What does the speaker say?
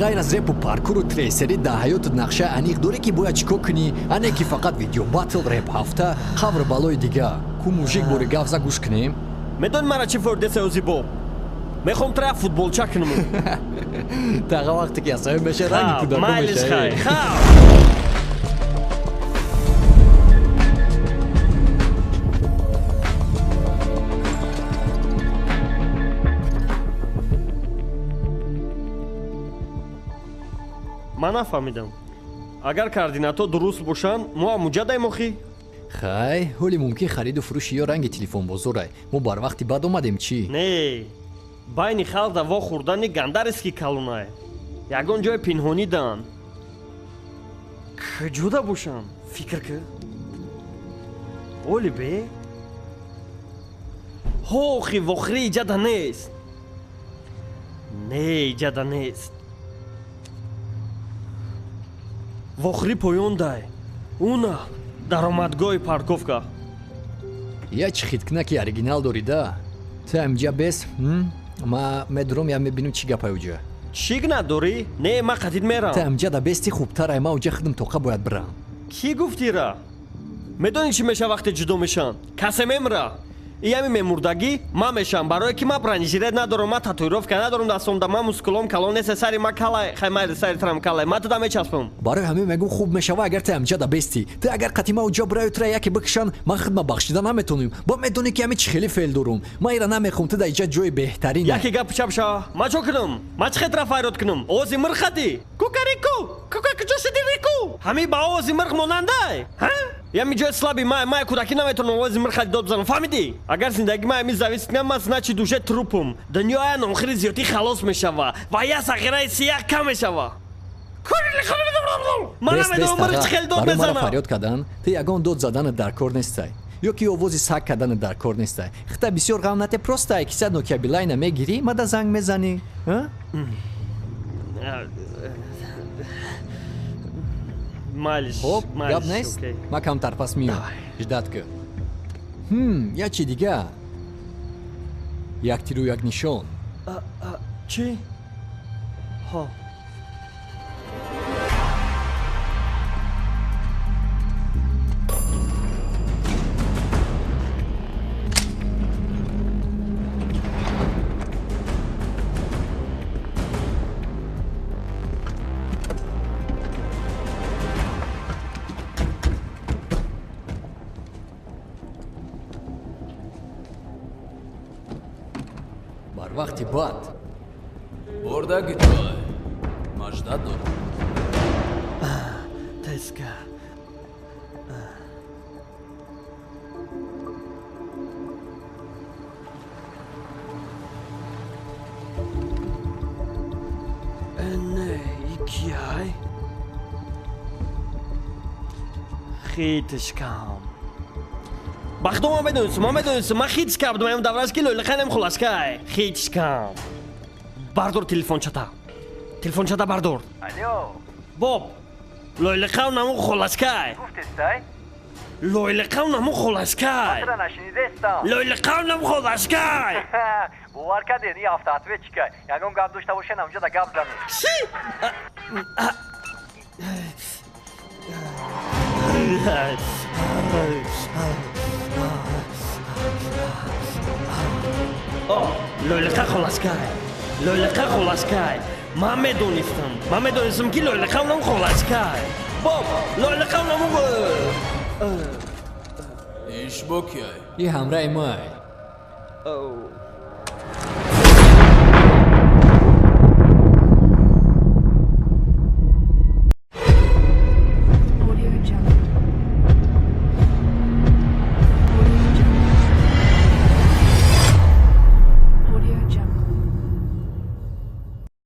Ғайр аз репу паркуру трейсерӣ дар ҳаётат нақшаи аниқ дорӣ, ки бояд чӣ кор кунӣ? Ане ки фақат видео батл, реп ҳафта, қавр балои дига. Ку мужик бори гап за, гӯш кунем. Медони мара чӣ фордеса ози боб? Мехоҳам тра футболча кунам. Таға вақте ки асабӣ меша, ранги кӯдако меша. Ман нафаҳмидам. Агар координатҳо дуруст бошанд, мо амуҷадаем охӣ? Хай, ҳоли мумкин хариду фурӯши ё ранги телефонбозорай. Мо бар вақти бад омадем чӣ? Не, байни халқ да вохӯрдани ганда риски калонай. Ягон ҷои пинҳонӣ дан. Куҷода бошам? Фикр кӣ. Оли бе? Ҳо, охи, вохӯрӣ иҷада нест. Не, иҷада нест. Вохӯрӣ поён дай. Уна даромадгоҳи парковка. Я чӣ хиткна ки оригинал дорӣ да? Ту амҷа бес, ма медурам, я мебинам чӣ гапай уҷа. Чӣ гна дорӣ? Не, ма қатид мерам. Ту амҷа да бести хубтарай, ма уҷа худам тоқа бояд бирам. Кӣ гуфтира? Медонӣ чӣ меша вақте ҷудо мешаванд? Касе мемра. Иями мемурдагӣ ман мешавам, барое ки ман бронежилет надорам, ман татуировка надорам дастомда, ман мускулом калон нест, сари ма калай, хай майли сари трам калай, ман туда мечаспам. Барои ҳамин мегӯм хуб мешава агар ту амҷа да бести. Ту агар қатима уҷа бираю тура яке бикушанд, ман худма бахшида наметонем. Бо медонӣ ки ҳами чӣ хеле феъл дорум. Ман ира намехоҳам, ту да иҷа ҷои беҳтарин. Яке гап чап шава. Ман чо кунам? Ман чӣ хел тра файрод кунам? Овози мирғ хати? Кукарику! Кука куҷо шуди рику? Ҳамин ба овози мирғ монандай? Ҳа? Ями ҷои слаби май, май кӯдакӣ наметавонам овози мирғ хати дод бизанам, фаҳмидӣ? Агар зиндагӣ ман ҳамин зависит кунам, ман значит уже трупам. Дунё ая номхири зиёдӣ халос мешава ва я сағираи сияқ кам мешава. Ман намедонам мирғ чӣ хел дод Барои мара мезанам. фарёд кардан, ту ягон дод заданат дар кор нестай. Ё ки овози саг карданат дар кор нестай. Хита бисёр ғам нате, просто ай киса Nokia Билайна мегирӣ, мада занг мезанӣ. Майлиш, Хоб, гап майлиш, нест? окей. Ман камтар пас меём. Ждать кӣ. Я чи дига? Як тиру як нишон. Чӣ? Ҳо. Бар вақти бад. Бурдаги той. Маждат дорам. Теска. Не, икияй. Хитишкам. Бахто ман медонистам, ман медонистам, ман хитишка будам, ам давраш ки лойлиқанем хулашкай. Хитишкам. Бардор телефончата. Телефончата бардор. Алло. Боб, лойлиқав наму хулашкай. Гуфтестай? Лойлиқав наму хулашкай. Тра нашинидестам. Лойлиқав наму хулашкай. Бовар карден, ин автоответчикай. Ягон гап дошта бошен, ҳамҷода гап занед. Чӣ? Лойлиқа холашкай. Лойлиқа холашкай. Ман медонистам. Ман медонистам ки лойлиқав нам холашкай. Боб, лойлиқав наму. Иш бо кияй? И ҳамраи май.